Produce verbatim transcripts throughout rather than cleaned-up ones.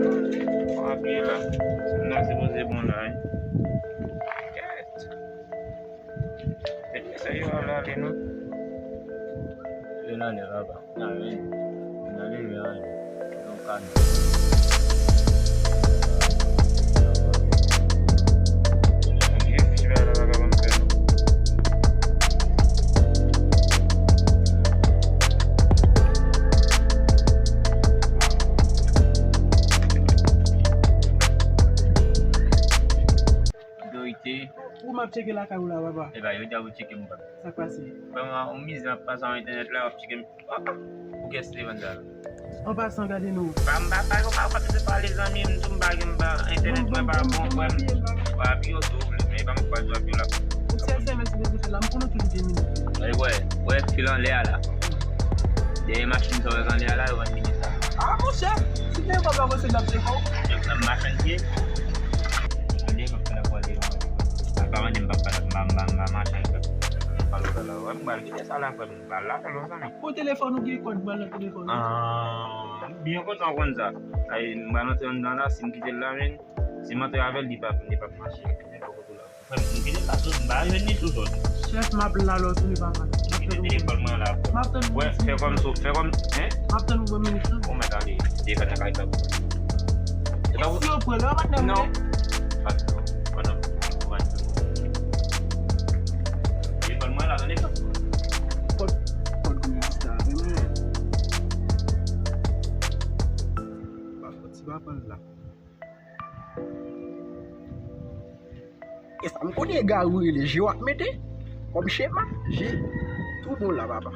Bon, apre la, sa n ta sipoze bon la, wi. Kèt. Mete sa yo al ale non. Yo nan lè papa. Nan men. Nan lè yo ale. Nan kan. Gen fi la la pa ka ban m fè non. Otorite. Ou m ap tcheke lakay ou la, papa. Epa, yo di a pou tcheke m, papa. Sa k pase? Vrèman, yon mizè ap pase anba entènèt la, w ap tcheke m. Pou kiyès telefòn sa? An pasan, gade non. Pa, m pa, pa, pa, pa bezwen pale, zanmi, m tou m pa gen, m pa, entènèt mwen pa bon, frè m. Wa, pi yo tou, men pa m kwè dwa pi yo la. Ou se S M S ou bezwen fè la, m konnen w toujou gen minit. Ay, wè, wè, fil anlè a la. Dèyè machin sa w wè anlè a la, yo pa t fini sa. Ah, monchè, si te yon kòb la, monchè, n ap tcheke w. Machann pye. Anlè, kòb sa la pou ale, non. Pa mande m pa pale, m pa, m pa, m pa mache avèk pale w la. Wè, m pral kite sa la, frè m. Ba la, telefòn sa, men. Pou telefòn ou gen kòd, ba nan telefòn ou. Ah, m byen kontan w konn sa. Ay, m pral antre anndan la, si m kite l la, men, si m antre avè l, li p ap, li p ap mache. Li p ap kote la. Frè m, m kite l la, tou, m pa jwenn li tou jodi. Chèf, m ap la lè w tounen, papa. M ap tann ou. Telefòn mwen la. M ap tann ou. Wè, fè kòm si, fè kòm, en? M ap tann ou ban minit, tou. Bon, mèt ale, telefòn nan kay sa. E si yo pran l, yo pa t nan. Non. Pa t nan. Pa t nan. Telefòn mwen la, tande. Kòd, kòd kounye a sa, men. Pa fòt, si pa pran l la. E sa m konnen, ega ou rele, je w ap mete kòm chema, je. Tou bon la, papa.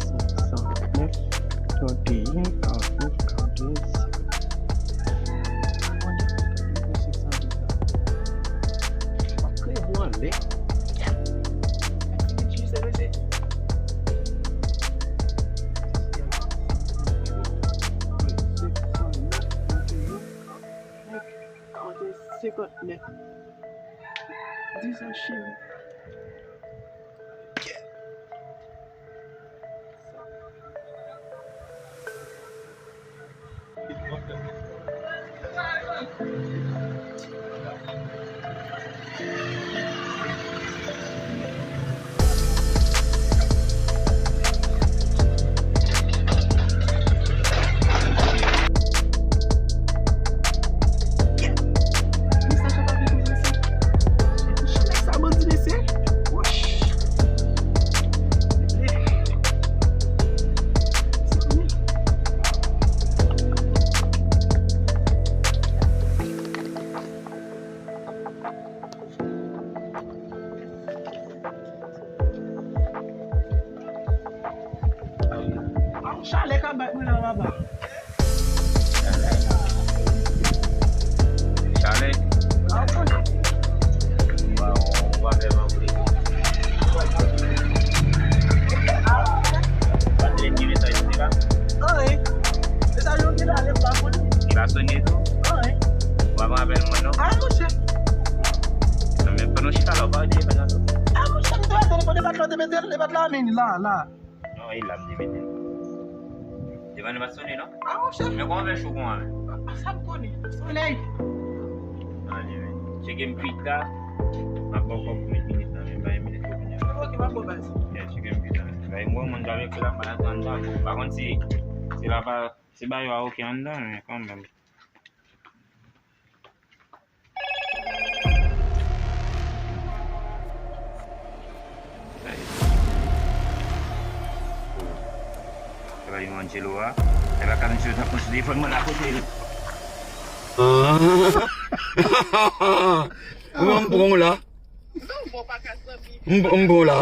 Senk san nèf, trannteyen, karant nèf, karantez. M ap kreye pou anlè. Senkant nèf. Di sa, cheri. A yon chalè k ap bat mwen la, papa. Chalè. Chalè. A, ou pa, ou pa fè m antre. Pa t lè ki mesaj se la. Anyen. Mesaj yo gen la, lè m pa konnen. Li pa sonnen tou? Anyen. Ou pa pran apèl mwen non? A, monchè. Non, men pandan w chita la, ou pa wè telefòn nan tou? A, monchè, m te wè telefòn, e pa t la, te mete l, e pa t la, men la, la. Non, e la m te mete l. Telefòn nan pa t sonnen non? A, monchè. Men kòman fè cho konsa, men? A, sa m konnen. Solèy. Anyen, men. Tcheke m pita. M ap ba w kòb pou met minit nan, men bay minit pou kounye a. Ok, m ap ba w baz. Yeah, tcheke m pita. Bay m wè moun k ap ekri la, m pa nan anndan. Pa konn si se la pa, si bagay yo a oke anndan, men kanmenm. Travay yon Angelo a. E pa ka misye t ap pran sou telefòn mwen akote l. Ou wè m pran w la. M, m pran w la.